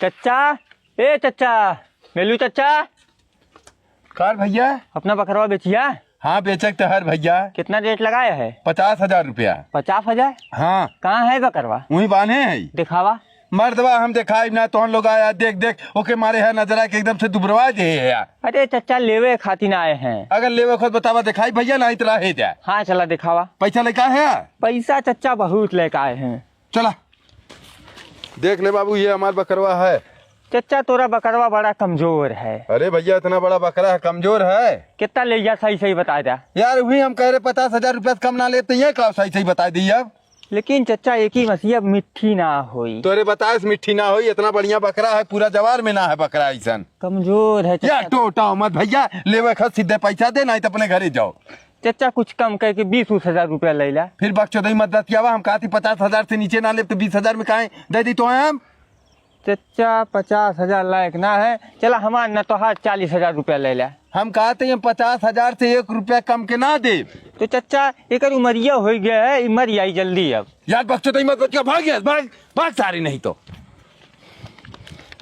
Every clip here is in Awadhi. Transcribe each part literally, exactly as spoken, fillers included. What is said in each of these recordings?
चच्चा, ए चच्चा, मेलू चच्चा। कार भैया? अपना बकरवा बेचिया? हाँ, बेचक तो हर भैया। कितना रेट लगाया है? पचास हजार रुपया। पचास हजार? हाँ। कहाँ है बकरवा? वहीं बान्हे है। दिखावा। मर्दवा हम देखाई ना, तोहन लोग आया, देख, देख, ओके मारे है नजरा के एकदम से दुबरवा दे है यार। अरे चच्चा, लेवे खातिर आए हैं। अगर लेवे खुद बतावा, दिखाई भैया, नहीं तो रहे जा। हाँ, चला दिखावा। पैसा लेके आए हैं? पैसा चच्चा बहुत लेके आए हैं। चला। देख ले बाबू, ये हमार बकरवा है। चच्चा, तोरा बकरवा बड़ा कमजोर है। अरे भैया, इतना बड़ा बकरा है, कमजोर है? कितना ले गया, सही सही बता दे। यार, वही हम कह रहे पचास हजार रुपया से कम ना लेते हैं, का सही सही बता दी अब। लेकिन चच्चा, एक ही मसीहा मिट्ठी ना होई। तोरे बताए से मिट्ठी ना होई, इतना बढ़िया बकरा है, पूरा जवार में ना है बकरा ऐसन। कमजोर है या चच्चा। टोटा मत भैया, लेवे खत सीधे पैसा दे, नहीं तो अपने घरे जाओ। चच्चा, कुछ कम करके बीस उस हजार रुपया ले ला। फिर बकचोदई मत बतियावा, हम कहती पचास हजार से नीचे ना लेब तो बीस हजार में काहे दे दी तो हम? चच्चा, पचास हजार लायक ना है, चला हमार ना तोहार चालीस हजार रुपया ले ला। हम कहते हैं पचास हजार से एक रुपया कम के ना देब। तो चच्चा, एकर उमरिया हो गया है, ई मर जाई जल्दी अब। यार बकचोदई मत बतिया, भाग यार, भाग, भाग सारी नहीं तो।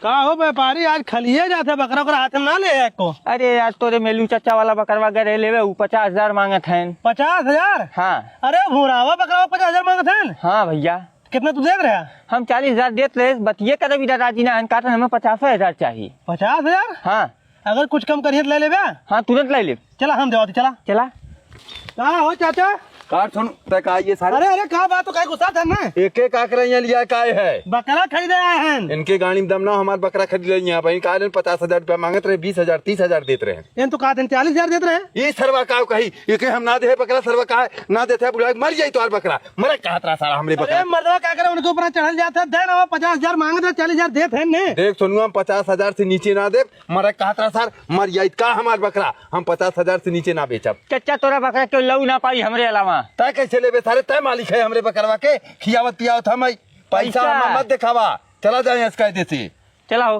का हो व्यापारी, आज खलिए जात है, बकरा ओकरा हाथ में ना ले है एको? अरे यार, तोरे मेलू चच्चा वाला बकरवा गए लेवे, उ पचास हजार मांगत हैं। पचास हजार? हाँ। अरे भूरावा बकरवा पचास हजार मांगत हैं? हाँ भैया। कितना तू देत रहा? हम चालीस हजार देत रहे, बतिये करे भी राजी ना हन, कहत हन हमें पचास हजार चाहिए। पचास हजार? हाँ। अगर कुछ कम करिए तो ले लेबे? हाँ, तुरंत ले लेब। चला, हम देवाती, चला। चला। का हो चाचा? कार सुन, तय का ये सारे? अरे, अरे, का बात हो, काहे गुस्सा था ना? एक एक आकरे यहाँ लिया काय है? बकरा खरीदे आए हैं। इनके गाड़ी में दम ना, हमार बकरा खरीद रही है भाई। का दिन पचास हजार रुपया मांगत रहे, बीस हजार, तीस हजार देत रहे। इन तो कहा दिन चालीस हजार देत रहे। ये सरवा का कही, ये के हम ना दे बकरा, सरवा का है, ना देते बुढ़ा, मर जाई तो बकरा, मरे कहत रहा सारा हमरे अरे बकरा। मर्दवा का करे, उनके ऊपर चढ़ल जात है, दे ना, पचास हजार मांगत रहे, चालीस हजार देत हैं ने। देख सोनुआ, हम पचास हजार से नीचे ना दे, मरे कहत रहा सर, मर जाइत का हमार बकरा, हम पचास हजार से नीचे ना बेचब। चच्चा, तोरा बकरा क्यों लऊ ना पाई हमरे अलावा? तय कैसे लेबे सारे, तय मालिक है हमरे बकरवा के, खियावत पियावत हम है। पैसा पैसा। हमें मत दिखावा, चला जाए इस कायदे से। चला हो।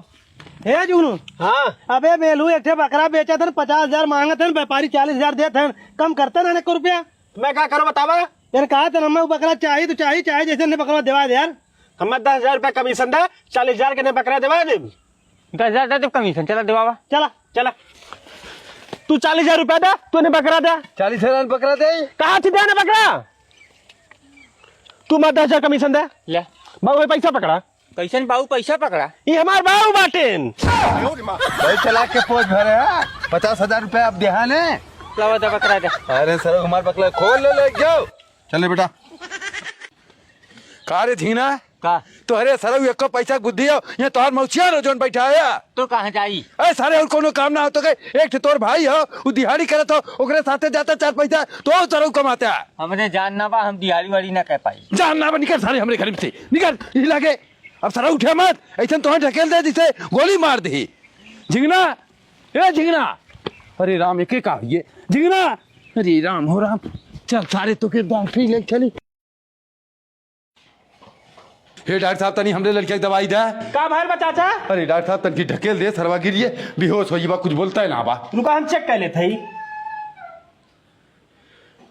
हे जुगनू। हाँ। अबे बेलू, एक ठे बकरा बेचत हन, पचास हजार मांगत हन, व्यापारी चालीस हजार देत हन, कम करते ना एक रुपया। मैं का करो बतावा? यार कहा था ना, मैं वो बकरा चाही तो चाही, चाहे जैसे ने बकरा देवा दे यार। हमें दस हजार रुपया कमीशन दे, चालीस हजार के ने बकरा देवा दे। दस हजार दे दे कमीशन, चला देवावा। चला। चला। तू चालीस हजार रुपया दे, तू ने बकरा दे। चालीस हजार बकरा दे। कहाँ थी देने बकरा? तू मार दस हजार कमीशन दे। ले। बाबू, ये पैसा पकड़ा। कैसन बाबू पैसा पकड़ा? ये हमार बाबू बाटेन। बहुत चला के पोज भरे, हाँ? पचास हजार रुपया अब देहा ने। लावा दे बकरा दे। अरे सर, हमार बकरा खोल ले, ले जाओ। चल रे बेटा। का रे झींगना? का? तोहरे सरऊ एको पैसा बुद्धि हो, ये तोहर मौसिया रो जोन बैठा है। तो कहाँ जाई? ए सारे, और कोनो काम ना हो तो के, एक ठे तोर भाई हो, उ दिहाड़ी करत हो, ओकरे साथे जाता चार पैसा, तो सरऊ कमाता। हमरे जान ना बा, हम दिहाड़ी वाड़ी ना कर पाई। जान ना बा, निकल सारे हमरे घर में से, निकल, यही लागे। अब सरऊ उठे मत, ऐसन तोहर ढकेल दे, जिसे गोली मार दे। झिंगना, ए झिंगना, अरे राम, एके का ये? झिंगना, अरे राम हो राम, चल सारे तो के डॉक्टरी ले चली। हे डॉक्टर साहब, तनी हमरे लड़किया के दवाई दे। का भइल बा चाचा? अरे डॉक्टर साहब, तनकी ढकेल दे, सरवा गिरिए, बेहोश होइए बा, कुछ बोलता है ना बा। रुका, हम चेक कर लेत हई।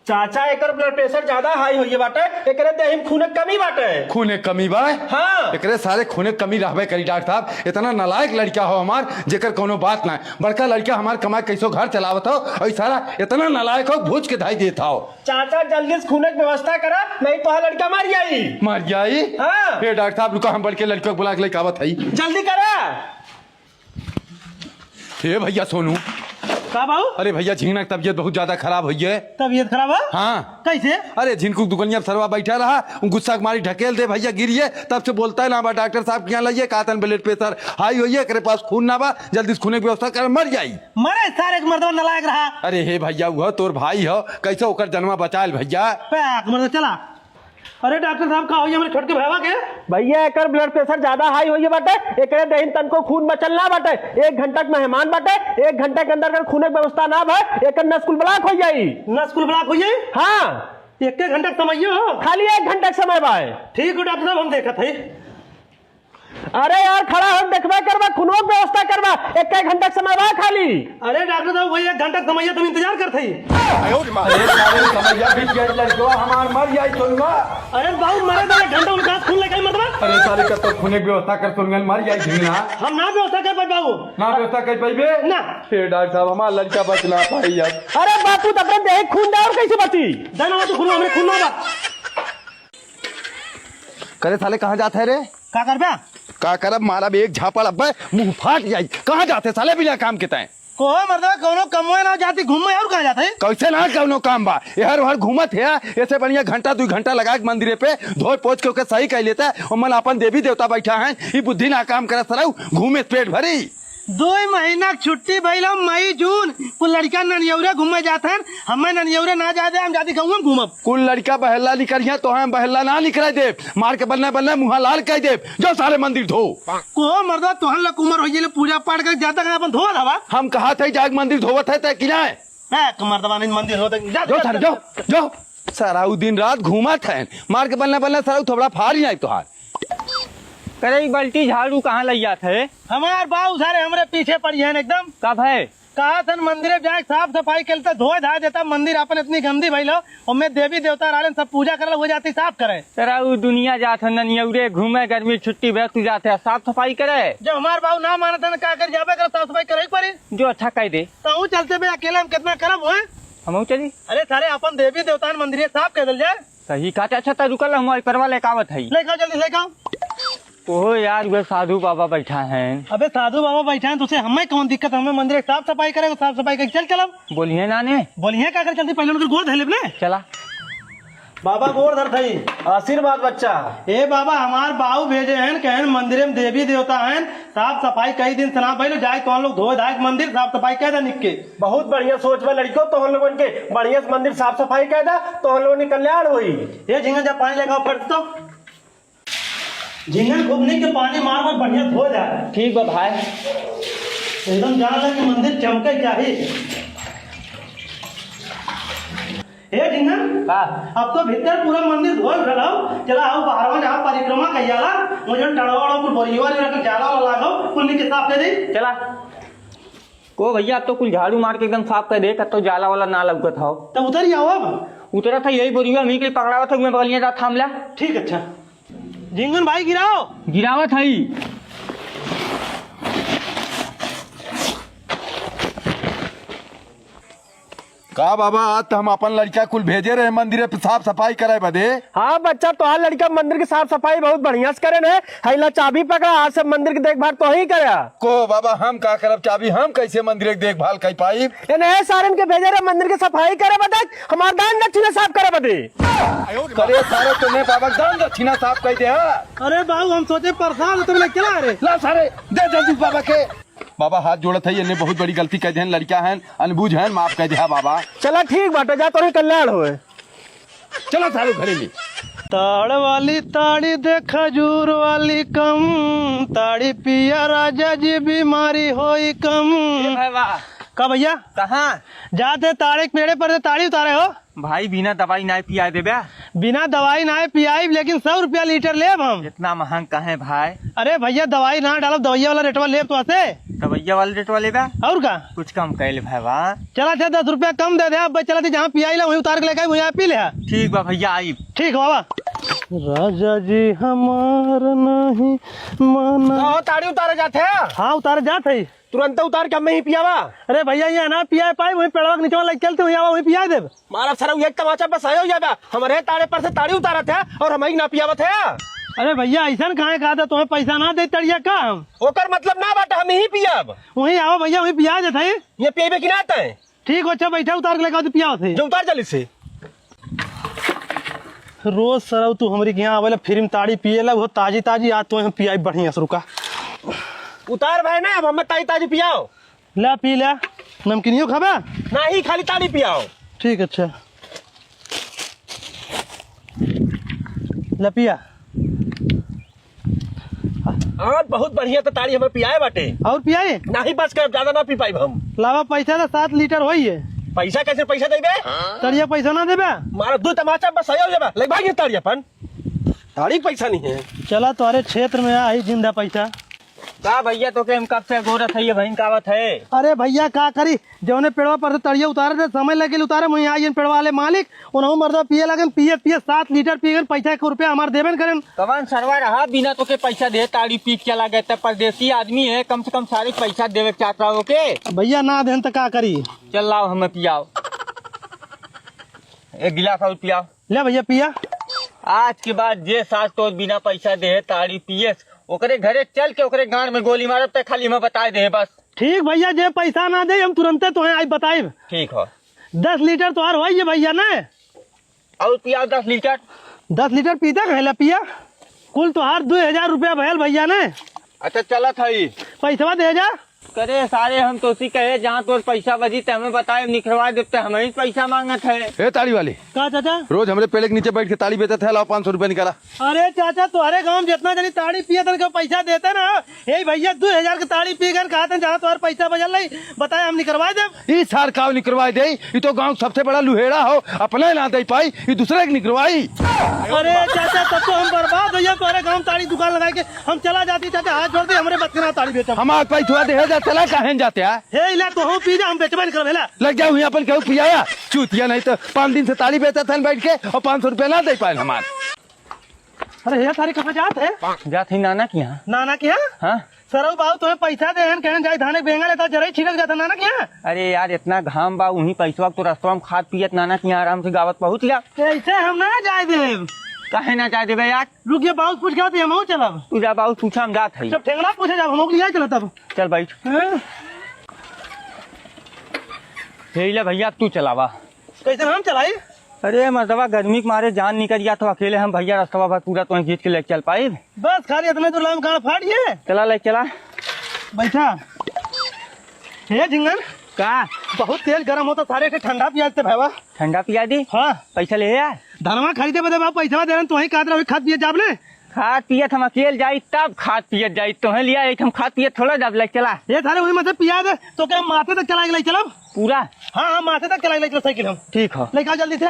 चाचा, एकर ब्लड प्रेशर ज्यादा हाई होइए बाटे, एकरे देही में खूने कमी बाटे। खूने कमी बा? हाँ। एकरे सारे खूने कमी रहबे करी डॉक्टर साहब, इतना नालायक लड़का हो हमार, जेकर कोनो बात ना। बड़का लड़का हमार कमाए कैसो घर चलावत हो, और सारा इतना नालायक हो, भूज के धाई देत हो। चाचा, जल्दी से खूने के व्यवस्था करा, नहीं तो लड़का मर जाई। मर जाई? हाँ। हे डॉक्टर साहब, रुका, हम बड़के लड़के को बुला के लेके आवत हई। जल्दी करा। हे भैया सोनू। का बाबू? अरे भैया, झिंगना की तबीयत बहुत ज्यादा खराब हुई है। तबीयत खराब है? हाँ। कैसे? अरे झिनकू दुकनिया पे सरवा बैठा रहा, गुस्सा के मारी ढकेल दे भैया, गिरिए, तब से बोलता है ना बा। डॉक्टर साहब के यहाँ लाइए, कहतन ब्लड प्रेशर हाई होइए, एकरे पास खून ना बा, जल्दी से खूने की व्यवस्था कर, मर जाई। मरे सारे के मर्दवा नालायक रहा। अरे हे भैया, वो तोर भाई हो, कैसे ओकर जनमा बचायल भैया? पैक मर्दवा चला। अरे डॉक्टर साहब, का होइए हमरे छोटके भाईवा के? भैया, एकर ब्लड प्रेशर ज्यादा हाई होइए बाटे, एकरे देहिन तनको खून बचल ना बाटे। एक घंटा के मेहमान बाटे, एक घंटा के अंदर अगर खूने के व्यवस्था ना भय, एकर नस कुल ब्लॉक हो जाई। नस कुल ब्लॉक हो जाई? हाँ। एक एक घंटा के समय हो? खाली एक घंटा के समय बा। ठीक हो डॉक्टर साहब, हम देखत हई। अरे यार, खड़ा होके देखबे करबा, खूनो के व्यवस्था करबा, एक, एक घंटा के समय बा खाली। अरे डॉक्टर साहब, वही एक घंटा के समय है, तुम इंतजार करत हई। अरे सारे समैया बीत गया, लड़कवा हमार मर जाई सोनवा। अरे बाबू, मरे तो एक घंटा उनका खून लेके मत बा। अरे सारे, कब तक खूने के व्यवस्था कर सोनवा, मर जाई झिंगना। हम ना व्यवस्था कर पाए बाबू। ना व्यवस्था कर पाइबे? ना। हे डॉक्टर साहब, हमार लड़का बच ना पाई अब। अरे बापू, तो अपने देह खून दे और कैसे बची? दे ना तू खून, हमरे खून ना बा। करे साले, कहाँ जात है रे? का करबे? का करब, मारब एक झापड़, अब्बे मुंह फाट जाई। कहाँ जात है साले बिना काम के तैं? कोहो मर्दवा, कौनो कमवे ना जाती, घूमे और कहाँ जात है? कैसे ना कौनो काम बा, एहर ओहर घूमत है, ऐसे बढ़िया घंटा दुई घंटा लगा के मंदिरे पे धोए पोछ के ओके सही कर लेता है। ओमन अपन देवी देवता बैठा हैं, ई बुद्धि ना काम करत सरऊ, घूमे से पेट भरी। दुई महीना के छुट्टी भइल हो, मई जून, कुल लड़का ननियौरे घूमे जात हैं, हमें ननियौरे ना जाए दे, हम जाती गाँव में घूमब। कुल लड़का बहला निकलिया तो हम बहला ना निकले दे, मार के बन्ने बन्ने मुँहा लाल कर दे। जो सारे मंदिर धो। को मर्दवा, तोहन लक उम्र हो गेले, पूजा पाठ कर जाता कहाँ अपन धोवत हवा? हम कहा थे जाग मंदिर धोवत है तै कि ना? ए, मर्दवा नहीं मंदिर होते, जा, जो जा, सारे, जा। जो, जो। सारा उ दिन रात घूमत है, मार के बन्ने बन्ने सारा थोबड़ा फाड़ ही नहीं तोहार। करे, ई बाल्टी झाड़ू कहाँ लइ जात है? हमार बाऊ सारे हमरे पीछे पड़ी हैं एकदम। कब है? कहा थन मंदिर में जाए, साफ सफाई के लिए तो धोए धाए देता मंदिर, अपन इतनी गंदी भइल हो, ओमे देवी देवता रहलन, सब पूजा करल, हो जाती साफ करे। तेरा उ दुनिया जात है ननियौरे घूमे, गर्मी छुट्टी बे, तू जाते है साफ सफाई करे। जब हमार बाऊ ना मानत है, का कर जाबे कर, साफ सफाई करे ही पड़ी। जो अच्छा कह दे। तो ऊ चलते बे, अकेले हम कितना करब होए? हमहू चली। अरे सारे अपन देवी देवता मंदिर साफ कर दल जाए। सही कहा। अच्छा, तो रुकल, हम ऊपरवा लेके आवत हई। लेके आओ, जल्दी लेके आओ। ओहो यार, वे साधु बाबा बैठा हैं। अबे साधु बाबा बैठा हैं, तो उसे हमें कौन दिक्कत? हमें मंदिर की साफ सफाई करे, साफ सफाई करे, चल चलब। बोलिए ना ने। बोलिए का कर, चलती पहले उनके गोड़ धर ले अपने। चला। बाबा गोड़ धर थई, आशीर्वाद बच्चा। ए बाबा, हमार बाऊ भेजे हैं, कहन मंदिर में देवी देवता हैं, साफ सफाई कई दिन से ना भइल, जाए तो हम लोग धोए धाए के मंदिर साफ सफाई कर दे निक के। बहुत बढ़िया सोच बा लड़कियों, तो हम लोगन के बढ़िया से मंदिर साफ सफाई कर दा, तो हम लोगन के कल्याण होई। ए झिंगन, जा पानी लेके आओ फट से तो। झिंगन, खूब निक के पानी मार मार बढ़िया धो जा। ठीक बा भाई। एकदम जान ले कि मंदिर चमके चाही। ए झिंगन, का? अब तो भीतर पूरा मंदिर धोए उठल हो। चला आओ बाहरवा जहाँ परिक्रमा कइल जाला, वो जो टड़वा वाला कुल बोरियवा जो रख जाला वाला लागो, कुल निक के साफ कर दे। चला। को भैया, अब तो कुल झाड़ू मार के एकदम साफ कर दे, कत्तो जाला वाला ना लौकत हो। तब उतर ही आओ अब। उतरत है यही बोरिया, हम ही के पकड़ावत है, मैं बगलिया जा थाम ला। ठीक, अच्छा। झिंगुन भाई गिराओ। गिरावत हई। का बाबा, आज तो हम अपन लड़का कुल भेजे रहे मंदिर पे साफ सफाई करे बदे। हाँ बच्चा, तोहार लड़का मंदिर की साफ सफाई बहुत बढ़िया से करे ने। हई ला चाबी पकड़ा, आज से मंदिर की देखभाल तोही करे। को बाबा, हम का करब चाबी, हम कैसे मंदिर की देखभाल कर पाई? ए नहीं, सारन के भेजे रहे मंदिर की सफाई करे बदे, हमार दान दक्षिणा साफ करे बदे। करे सारे, तूने बाबा दान दक्षिणा साफ कर दे, हाँ? अरे बाबू, हम सोचे प्रसाद तो मिले, चला रे। ला सारे, दे जल्दी बाबा के। बाबा हाथ जोड़त है, इन्हें बहुत बड़ी गलती कर देहन, लड़का हैं, अनबूझ हैं, माफ कर दे, हाँ बाबा। चला ठीक बाटे, जा तोरे कल्याण होए। चला सारे घरे में। ताड़ वाली ताड़ी दे, खजूर वाली कम, ताड़ी पिया राजा जी, बीमारी होई कम। ए भाई वाह। का भैया? कहाँ? जाते ताड़े के पेड़े पर से ताड़ी उतारे हो। भाई, बिना दवाई नाय पियाए देबे? बिना दवाई नाय पियाई, लेकिन सौ रुपया लीटर लेब हम। इतना महंग काहे भाई? अरे भैया, दवाई ना डालब, दवैया वाला रेटवा लेब तो हसे। दवैया वाला रेटवा लेबे? और का? कुछ कम कर ले भाई, वाह। चला, अच्छा, दस रुपया कम दे दे, अब चला, जहाँ पियाई ला, वहीं उतार के लेके आई, वहीं पी ले। ठीक बा भैया, आई। ठीक हो बाबा। राजा जी हमार नहीं माना। का हो, ताड़ी उतारे जात है? हाँ, उतारे जात है। तुरंत उतार के हमें ही पियावा। अरे भैया, यहाँ ना पिया पाई, वहीं पेड़वा के नीचे लग चलते, वहीं आवा, वहीं पिया देब। मारा सारा एक तमाचा बस आयो जाबा, हमारे ताड़े पर से ताड़ी उतारत है और हमें ही ना पियावत है। अरे भैया, ऐसा काहे कहा था, तुम्हें पैसा ना दे तड़िया का हम? ओकर मतलब ना बाटे, हम ही पियाब। वहीं आवा भैया, वहीं पिया देत है। ये पियबे कि ना तय? ठीक हो, अच्छा बैठा, उतार के लेकर आओ तो पियावत है। जो उतार जल्दी से। रोज सरऊ तू हमरी के यहाँ आवेला, फ्री में ताड़ी पिएला, वो ताजी ताजी, आज तो हम पियाई बढ़िया से, रुका। उतार भाई ना, अब हमें ताजी ताजी पियाओ। ला पी ला, नमकीनियो खाबा? नहीं, खाली ताड़ी पियाओ। ठीक, अच्छा। ला पिया। आज बहुत बढ़िया तो ताड़ी हमें पियाए बाटे। और पियाए? नहीं, बस कर, ज्यादा ना पी पाइब हम। लावा पैसा तो सात लीटर होई है। पैसा कैसे पैसा देबे? तड़िया पैसा ना देबे? मारा दो तमाचा बस आयो जाबा। ले भाई ये ताड़ी अपन। ताड़ी के पैसा नहीं है। चला, तोहरे क्षेत्र में आ ही जिंदा पैसा। का भैया, तोके हम कब से गोरत है, ये बहिन कावत है? अरे भैया, का करी, जौने पेड़वा पर से तड़िया उतारे थे, समय लगे उतारे, वहीं आई पेड़वा वाले मालिक, उन्हों मर्दा पिए लगन, पिए पिए सात लीटर पी गन, पैसा एक रुपया हमार देबे न करन। कवन सरवा रहा, बिना तोके पैसा दे ताड़ी पी के चला गए? तब परदेसी आदमी है, कम से कम सारे पैसा देवे के चाहत रहा ओके। भैया ना देन त का करी? चल लाओ, हमें पियाओ, एक गिलास और पियाओ। ले भैया पिया। आज के बाद जे साथ तोर बिना पैसा देहे ताड़ी पियस, ओकरे घरे चल के ओकरे गांड में गोली मारब, ते खाली हमें बताए दे बस। ठीक भैया, जे पैसा ना दे हम तुरंते तोहे आई बताइब। ठीक हो। दस लीटर तोहार होई ये भैया ने। और पियाओ दस लीटर। दस लीटर पीता कहेला पिया। कुल तोहार दो हजार रुपया भयल भैया ने। अच्छा चलत है। पैसवा दे जा। करे सारे, हम तोसी कहे, जहाँ तोर पैसा बजी ते हमें बताए, निखरवा देते, हम ही पैसा मांगत है। ए ताड़ी वाले, का चाचा? रोज हमरे पेड़े के नीचे बैठ के ताड़ी बेचत है, लाओ पाँच सौ रुपया निकाला। अरे चाचा, तोहरे गाँव में जितना जनी ताड़ी पिए तन के पैसा देते ना, यही भैया दो हजार के ताड़ी पी गए, कहा तन जहाँ तोहर पैसा बजल नहीं, बताए हम निकरवा देब। ई सार काव निकरवा दे, ई तो गाँव के सबसे बड़ा लुहेड़ा हो, अपने ना दे पाई, ई दूसरे के निकरवाई। अरे चाचा, तब तो हम बर्बाद हो जाए, तोहरे गाँव में ताड़ी दुकान लगाए के हम चला जाती चाचा, हाथ जोड़ दे, हमरे बस के ना ताड़ी बेचब। हमार पैसवा दे जा, चला काहे न जाते आ? हे इला तो हम पी जा, हम बेचबे नहीं करब, हेला। लग जाओ यहाँ अपन कहू पियाया, चूतिया नहीं तो पाँच दिन से ताड़ी बेचत हन बैठ के और पाँच सौ रुपया ना दे पाए हमार। अरे हे सारे कहाँ जात है? जात है नाना के यहाँ। नाना के यहाँ? हाँ। सरऊ बाबू तोहे पैसा दे हन, कहन जाए धाने बेंगा लेता जरई छिड़क जाता नाना के यहाँ। अरे यार, इतना घाम बा, उहीं पैसवा तो रस्तवा में खात पियत नाना के यहाँ आराम से गावत पहुँच गया। ऐसे हम ना जाए देब। काहे ना जाए देबे यार? रुक, ये बाउस पूछ के आते, हमहू चलब। तू जा बाउस पूछा, हम जात हई। जब ठेंगना पूछे जाब, हमहू के लिए चलब तब। चल बैठ। हाँ? हे ले भैया, तू चलावा। कैसे हम चलाई? अरे मर्दवा, गर्मी के मारे जान निकल गया तो अकेले हम भैया रस्तवा भर पूरा तो खींच के लेके चल पाई। बस खाली इतने दूर लाम गाड़ फाड़ ये। चला ले चला। बैठा। हे झिंगन। का? बहुत तेज गरम होता, सारे के ठंडा पिया देते भाईवा। ठंडा पिया दी? हाँ। पैसा ले यार। धनवा खरीदे बदे बाप पैसा दे रहे, तो वही खात रहो, खात पिए जाब ले। खात पियत हम अकेल जाई, तब खात पियत जाई, तोहे लिया एक हम खात पियत थोड़ा जाब ले चला। ये थारे वही मत पिया दे, तो क्या माथे तक चला के ले चलब? पूरा? हाँ, हाँ, माथे तक चला के ले चलब साइकिल हम। ठीक हो। लेके आओ जल्दी से।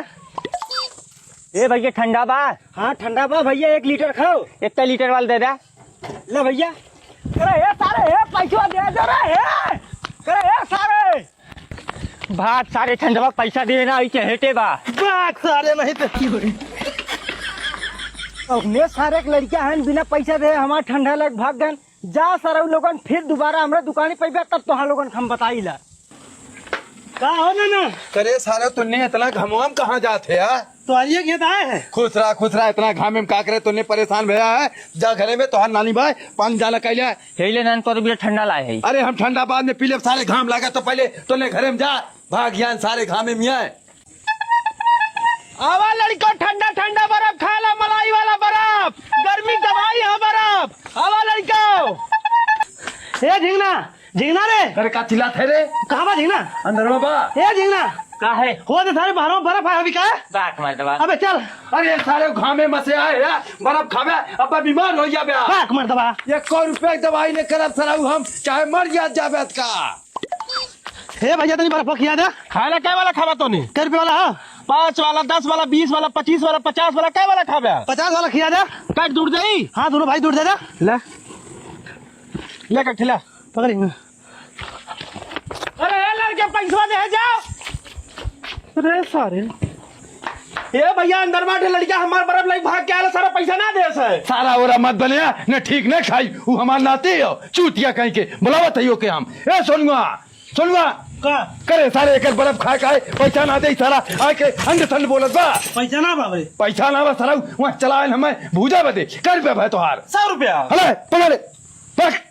ए भैया, ठंडा बा? हाँ, ठंडा बा भैया, एक लीटर खाओ। एक लीटर वाला दे दे। ले भैया। अरे ए सारे, ए पैसा दे दे रे, ए। अरे ए सारे। भाग सारे, ठंडवा पैसा दे ना, आई के हेटे बा। भाग सारे, नहीं तो अपने सारे के लड़कियां हैं, बिना पैसा दे हमार ठंडा लग भाग गन। जा सारे, उ लोगन फिर दोबारा हमरा दुकानी पे बा, तब तोहार लोगन के हम बताई ला। का हो ना ना? करे सारे, तूने इतना घमवा में कहाँ जात है यार? तो आइए खेत आए हैं। खुश रहा, खुश रहा, इतना घाम में का करे, तूने परेशान भया है। जा घरे में, तोहार नानी भाई पानी डाला कैले। हे ले नान, तोर बिना ठंडा लाए है। अरे हम ठंडा बाद में पी लेब, सारे घाम लागे तो पहले तोने घरे में जा, भाग यान सारे घामे में आए। आवा लड़को, ठंडा ठंडा बर्फ खा ला, मलाई वाला बर्फ, गर्मी दवाई है बर्फ। आवा लड़को। ए झिंगना, झिंगना रे। अरे का चिल्लात है रे? कहाँ बा झिंगना? अंदर में बा। ए झिंगना। का है? हो दे सारे बाहरों बर्फ है अभी का? बाक मार दबा। अबे चल। अरे सारे घामे में से आए यार, बर्फ खावे, अब बीमार हो जाबे। बाक मार दबा। एक सौ रुपया की दवाई नहीं करब सरऊ हम, चाहे मर जा जाबे का। हे भैया, तनी बर्फ खिया दे। खाए ला कै वाला खाबा तोने? कै रुपये वाला है? पाँच वाला, दस वाला, बीस वाला, पच्चीस वाला, पचास वाला, कै वाला खाबे? पचास वाला खिया दे। काट दूर जाई। हाँ, दोनों भाई दूर दे दे। ले। ले काट ले। पकड़ी। अरे ए लड़के, पैसवा दे जाओ। अरे सारे। ए भैया, अंदर बाटे लड़का, हमार बर्फ लाई भाग के आला, सारा पैसा ना दे से। सारा ओरा मत बनिया, न ठीक न खाई, उ हमार नाती हो, चूतिया कहीं के, बुलावत है ओके हम। ए सोनुआ, सोनुआ। का? करे सारे एकर बर्फ खाए का है, पैसा ना दे सारा, आके अंड संड बोलत बा। पैसा ना बा भाई। पैसा ना बा सारा, वहाँ चला आयल हमें भूजा बदे, कै रुपया भाई तोहार? सौ रुपया। हले, पकड़े, पक।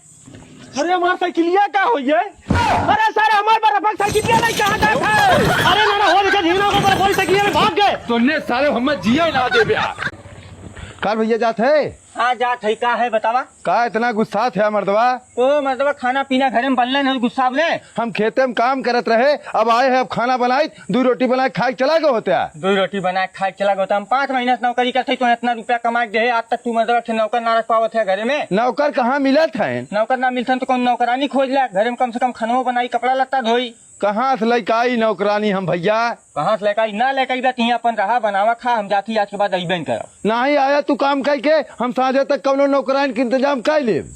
अरे हमार साइकिलिया का होई है? अरे सारे हमार बर्फ साइकिलिया नहीं कहाँ जात है? अरे ना ना, हो देखा झिंगना को बर्फ साइकिलिया में भाग गए। तोने सारे हमें जिया ना देबे यार। काल भैया जात है? हाँ, जात है। का है बतावा? का इतना गुस्सा थे मर्दवा? ओ मर्दवा, खाना पीना घरे में बनले नहीं, गुस्सा बोले। हम खेते में काम करत रहे, अब आए हैं, अब खाना बनाई, दो रोटी बनाए खाए के चला गए होते हैं। दो रोटी बनाए खाए के चला गए होते। हम पाँच महीना से नौकरी करते, तो इतना रुपया कमा के दे, आज तक तू मर्दवा ठे नौकर ना रख पावत है घरे में। नौकर कहाँ मिलत है? नौकर ना मिलत है तो कौन नौकरानी खोज ले, घरे में कम से कम खानवो बनाई, कपड़ा लत्ता धोई। कहाँ से लइके आई नौकरानी हम भइया? कहाँ से लइके आई? ना लइके आई बा, तिहीं अपन रहा, बनावा, खा, हम जाती आज के बाद अइबे न करब। नाहीं आया तू काम कइके, हम साँझे तक कउनो नौकरानी के इंतजाम कइ लेब।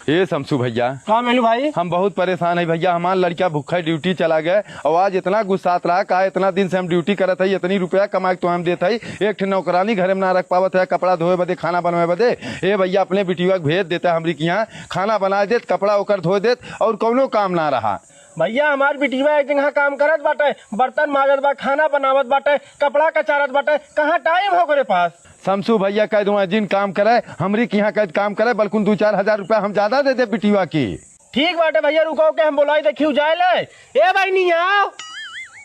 ए शमसू भइया। का मेलू भाई? हम बहुत परेशान है भइया, हमार लड़का भूखा ड्यूटी चला गए और आज इतना गुस्सात रहा, कहा इतना दिन से हम ड्यूटी करत है, इतनी रुपया कमा के तो हम देत है, एक ठे नौकरानी घरे में ना रख पावत है, कपड़ा धोए बदे, खाना बनवाए बदे। ए भइया, अपने बिटिया के भेज देता हमरी किहाँ, खाना बनाए देत, कपड़ा ओकर धोए देत और कउनो काम ना रहा। भइया, हमार बिटिया एक जगह काम करत बाटे, बर्तन माजत बा, खाना बनावत बाटे, कपड़ा कचारत बाटे, कहाँ टाइम है ओकरे पास? शमसू भइया कह दुआ जिन काम करे, हमरी किहाँ कह काम करे, बल्कुन दू चार हजार रुपया हम ज्यादा दे दे बिटिया की। ठीक बाटे भइया, रुको के हम बोलाई देखियो जाए ले। ए बहिनी आओ।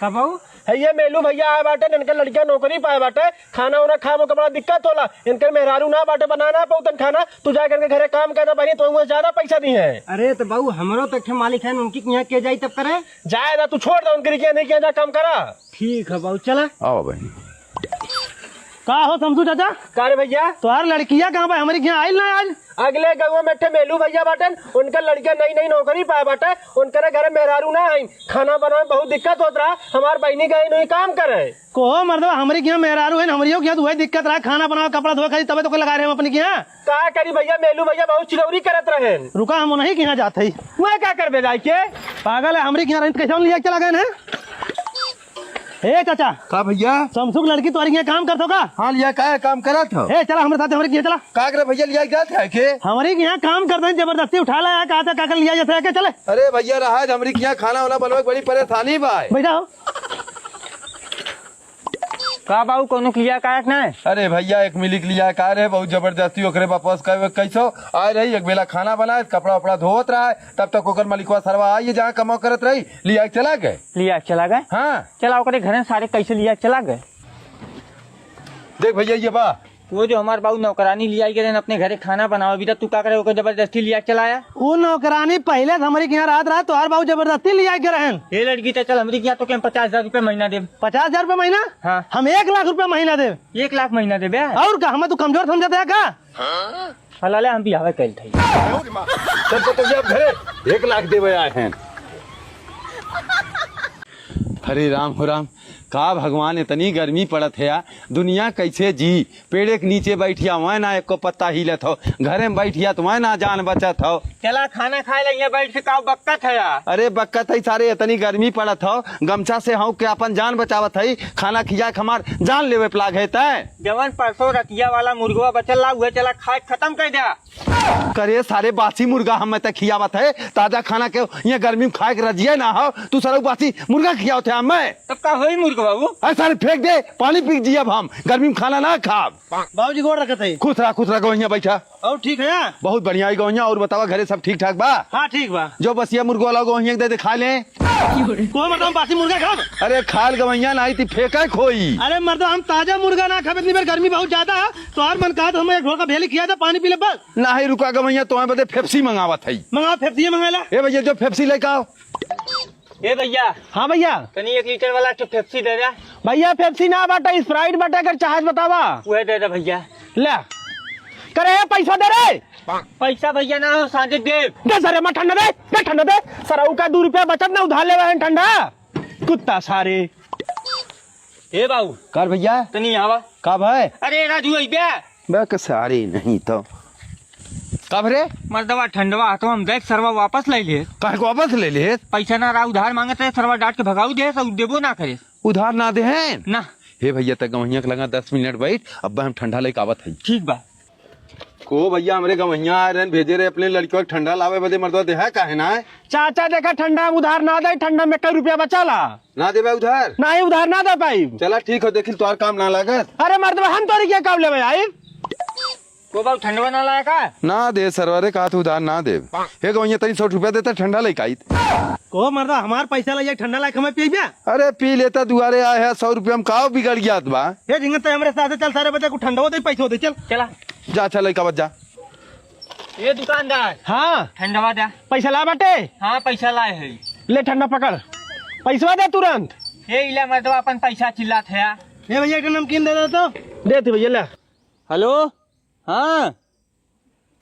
का बाऊ? है ये मेलू भइया आए बाटे, इनके लड़किया नौकरी पाए बाटे, खाना उना खाए में बड़ा दिक्कत होला, इनके मेहरारू ना बाटे, बना ना पाउतन खाना, तू जाए करके घरे काम कर दे बहिनी, तो उहाँ ज्यादा पैसा दिहे। अरे तो बाऊ, हमरो तो एक ठे मालिक है, उनकी किहाँ के जाई तब करे। जाए ना, तू छोड़ दे उनके किहाँ, नहीं किहाँ जा काम करा। ठीक है बाऊ, चला। आओ बहिनी। का हो शमसू चाचा? का रे भइया? तोहार लड़किया कहाँ बा? हमरी किहाँ आइल ना आज? अगले गउँवा में एक ठे मेलू भइया बाटेन, उनकर लड़किया नई नई नौकरी पाए बाटे, उनकरे घरे मेहरारू ना आइन, खाना बनावे में बहुत दिक्कत होत रहा, हमार बहिनी गई नहीं काम करे। कोहो मर्दवा, हमरी किहाँ मेहरारू है, हमरियो किहाँ तो वही दिक्कत रहा, खाना बनावे, कपड़ा धोए, खाली तबे तो कोई लगा रहे हम अपनी किहाँ। का करी भइया, मेलू भइया बहुत चिरौरी करत रहेन। रुका, हम उन्हीं किहाँ जात हई। वह का करबे जाए के? पागल है, हमरी किहाँ रहित कैसे लिया के चला गए हैं? ए चाचा। का भइया? शमसू के लड़की तोहरी किहाँ काम करत हो का? हाँ, लिया का है, काम करत हो? ए, चला हमरे साथ, हमरे किहाँ चला। का करे भइया, लिया जात है के? हमरी किहाँ काम करत है, जबरदस्ती उठा लाया, कहा था, का कर लिया जाता है के? चले। अरे भइया, रहा है, हमरी किहाँ खाना वाना बनवे के बड़ी परेशानी बा। बैठा हो। का बाऊ, कउनो किया का एक ना? अरे भइया, एक मिलिक लिया का रे, बहुत जबरदस्ती ओकरे बापस का कैसो आए रही, एक बेला खाना बनाए, कपड़ा उपड़ा धोवत रहा है, तब तक ओकर मलिकवा सरवा आई, जहाँ कमाओ करत रही, लिया के चला गए। लिया के चला गए? हाँ। चला ओकरे घरे सारे कैसे लिया के चला गए? देख भइया, ये बा। वो जो हमार बाऊ नौकरानी लिया गए रहन अपने घरे खाना बनावे, बीता तू का करे, ओकर जबरदस्ती लिया के चलाया? वो नौकरानी पहले से हमरी के यहाँ रात रात तोहार बाऊ जबरदस्ती लिया के रहन। ये लड़की तो चल हमरी के यहाँ, तो के हम पचास हजार रुपये महीना देब। पचास हजार रुपये महीना? हाँ। हम एक लाख रुपये महीना देब। एक लाख महीना देबे? और का, हमें तू कमजोर समझत है का? हलाले हम बियाह कइल थई। तब तो तुझे अब घरे एक लाख देवे आए हैं। हरे राम हो राम, का भगवान, इतनी गर्मी पड़त है यार, दुनिया कैसे जी? पेड़े के नीचे बैठिया हुआ है ना, एको पत्ता हिलत हो, घरे में बैठिया तो हुआ है ना, जान बचत हो। चला खाना खाए ले, यहाँ बैठ के का बक्कत है यार? अरे बक्कत है सारे, इतनी गर्मी पड़त हो, गमछा से हौंक के अपन जान बचावत है, खाना खिया के हमार जान लेवे पे लाग है तय। जवन परसों रतिया वाला मुर्गवा बचल ला, उहे चला खाए खत्म कर द्या। करे सारे, बासी मुर्गा हमें तक खियावत है, ताजा खाना के ये गर्मी में खाए के रजिया ना हो, तू सारा बासी मुर्गा खियावत है हमें। तब का होई मुर्गा बाबू? अरे सारे फेंक दे, पानी पी जियब हम, गर्मी में खाना ना खाब। बाबूजी गोड़ रखत है। खुश रहा, खुश रहा, गवैया बैठा। और ठीक है? बहुत बढ़िया है गवैया, और बतावा घरे सब ठीक ठाक बा? हाँ ठीक बा। जो बसिया मुर्गा वाला गवैया दे दे खा ले। को मर्दवा बासी मुर्गा खाब? अरे खाल गवैया ना आई थी फेंका खोई। अरे मर्दवा हम ताजा मुर्गा ना खाबे, इतनी बार गर्मी बहुत ज्यादा है, तो हर मन कहा तो हमें एक ढोका भेली खिया दे, पानी पी ले बस। नाही रुका गवैया, तुम्हें बदे फेप्सी मंगावत है। मंगाओ, फेप्सी मंगा ला। ए भैया, जो फेप्सी लेके आओ। ए भैया। हाँ भैया। तनी एक लीटर वाला तो फेप्सी दे दे। भैया, फेप्सी ना बाटे, स्प्राइट बाटे, अगर चाहत बतावा। वह दे दे भैया। ले। करे, ए, पैसा दे रे। पैसा भैया ना हो, साँझे देब। दे सारे, मैं ठंडा दे, दे ठंडा दे। सरऊ का दू रुपया बचत ना उधार लेवे हैं ठंडा। कुत्ता सारे। ए बाबू। कर भैया। तनी आवा। का भाई? अरे राजू, आई बे। बे के सारे नहीं तो। का भरे? मर्दवा ठंडवा हथवा में देख सरवा वापस ले ले। काहे को वापस ले ले? पैसा ना रहा, उधार मांगत रहे, सरवा डांट के भगाऊ दे, सब देबो ना करे। उधार ना दे हैं? ना। हे भैया, तक गवैया के लगा दस मिनट बैठ, अब हम ठंडा लेके आवत है। ठीक बा। को भैया, हमरे गवैया आ रहे हैं, भेजे रहे अपने लड़कियों के ठंडा लावे बदे, मर्दवा देहा काहे ना है? चाचा देखा, ठंडा हम उधार ना दे, ठंडा में कई रुपया बचाला। ना देबे उधार? नहीं, उधार ना दे पाई। चला ठीक हो, देखिल तोहार काम ना लागत। अरे मर्दवा, हम तोरी के काम लेवे आई? को बाबू ठंडवा ना लाया का? ना दे सरवा रे, कहा तू उधार ना दे। हे गवैया, तनी सौ रुपया देता, ठंडा लेके आइत। को मर्दवा, हमार पैसा ले ठंडा लाके हमें पीबे? अरे पी लेता, दुआरे आए है, सौ रुपया में का बिगड़ गया बा? हे झिंगत, हमरे साथ चल, सारे बच्चे को ठंडा दे, पैसा दे, चल। चला। जा, चल, लेके आवत जा। ए दुकानदार। हाँ। ठंडवा दे। पैसा ला बाटे? हाँ, पैसा लाए है। ले ठंडा पकड़, पैसवा दे तुरंत। ए इला मर्दवा अपन पैसा चिल्लात है। ए भैया, एक नमकीन दे दे तो। दे तू भैया, ले। हेलो, हाँ।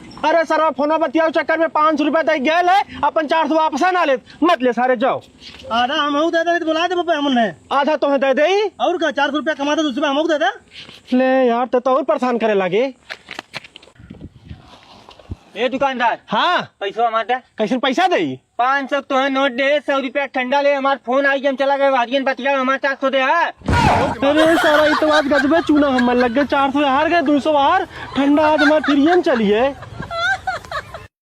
अरे सरवा, फोन बतियाओ चक्कर में पाँच सौ रुपया दे गेल है, अपन चार सौ वापस ना लेत। मत ले सारे, जाओ। आधा हमहू दे दे, तो बुला दे बप्पे हमन ने। आधा तोहे दे देई। और का, चार सौ रुपया कमाते तो उसमें हमहू दे दे। ले यार, ते तो और परेशान करे लागे। ए दुकानदार, हाँ। पैसा हमार दे। कैसन पैसा देई? पाँच सौ तोहे नोट दे, सौ रुपया ठंडा ले, हमार फोन आई, हम चला गए, वारियन बतिया, हमार चार सौ दे, हाँ। अरे साला, ई तो आज गजबे चूना हमर लग गए, चार सौ हार गए, दो सौ हार, ठंडा आज हमार फ्री में चलिए।